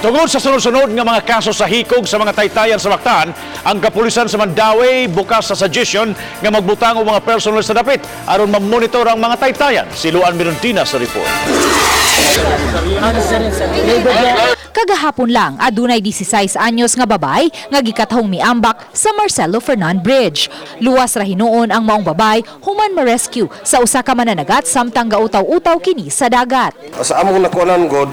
Tungod sa sunod-sunod nga mga kaso sa hikog sa mga taytayan sa Mactan, ang kapulisan sa Mandaue bukas sa suggestion nga magbutang og mga personnel sa dapit aron ma-monitor ang mga taytayan. Si Luan Mirundina sa report. Kagahapon lang, adunay 16 anyos nga babay nga gikatahong miambak sa Marcelo Fernan Bridge. Luwas ra hinuon ang maong babay human ma-rescue sa usa ka mananagat samtang gautaw-utaw kini sa dagat. Sa among nakuanan god,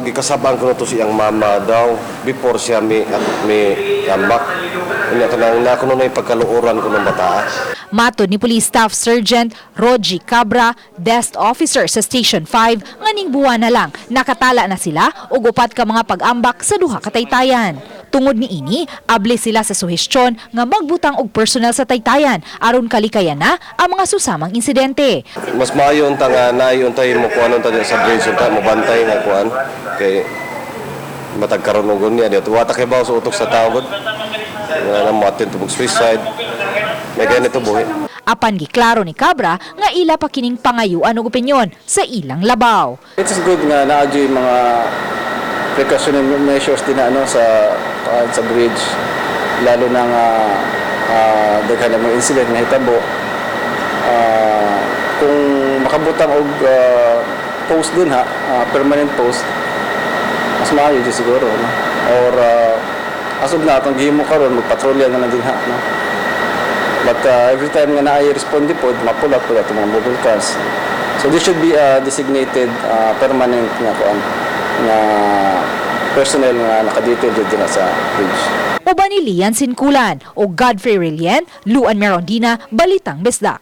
gikasabang ko na to siyang mama daw before siya mi at mi ambak. Unya kanang na kuno na pagkaluoran ko ng bata. Matod ni Police Staff Sergeant Rogie Cabra, desk officer sa Station 5, nganing buwan na lang nakatala na sila og upat ka mga pag-ambak sa duha ka taytayan. Tungod niini, abli sila sa suhestyon nga magbutang og personnel sa taytayan aron kalikayan na ang mga susamang insidente. Mas maayo unta nga naay untay mo kuan unta sa bridge unta mo bantay nga kuan kay matag karon og niya dito wa ta kay baw sa utok sa tao god. Wala na mo attend to suicide. May ganito buhi. Apan giklaro ni Cabra nga ila pa kining pangayuan og opinyon sa ilang labaw. It's good nga naa yung mga precautionary measures din na ano sa sa bridge, lalo na nga daghan na mga incident nga hitabo. Kung makabutang og post din ha, permanent post, mas maayo jud siguro, no? Or as of na atong gihimo karon, magpatrolya na lang din ha, no? But every time nga naay responde pod, mapulat pod atong mga mobile cars. So this should be a designated permanent nga kuan nga personnel nga nakadetail jud din sa bridge. Uban ni Lian Sinkulan o Godfrey Relien, Luan Merondina, Balitang Bisdak.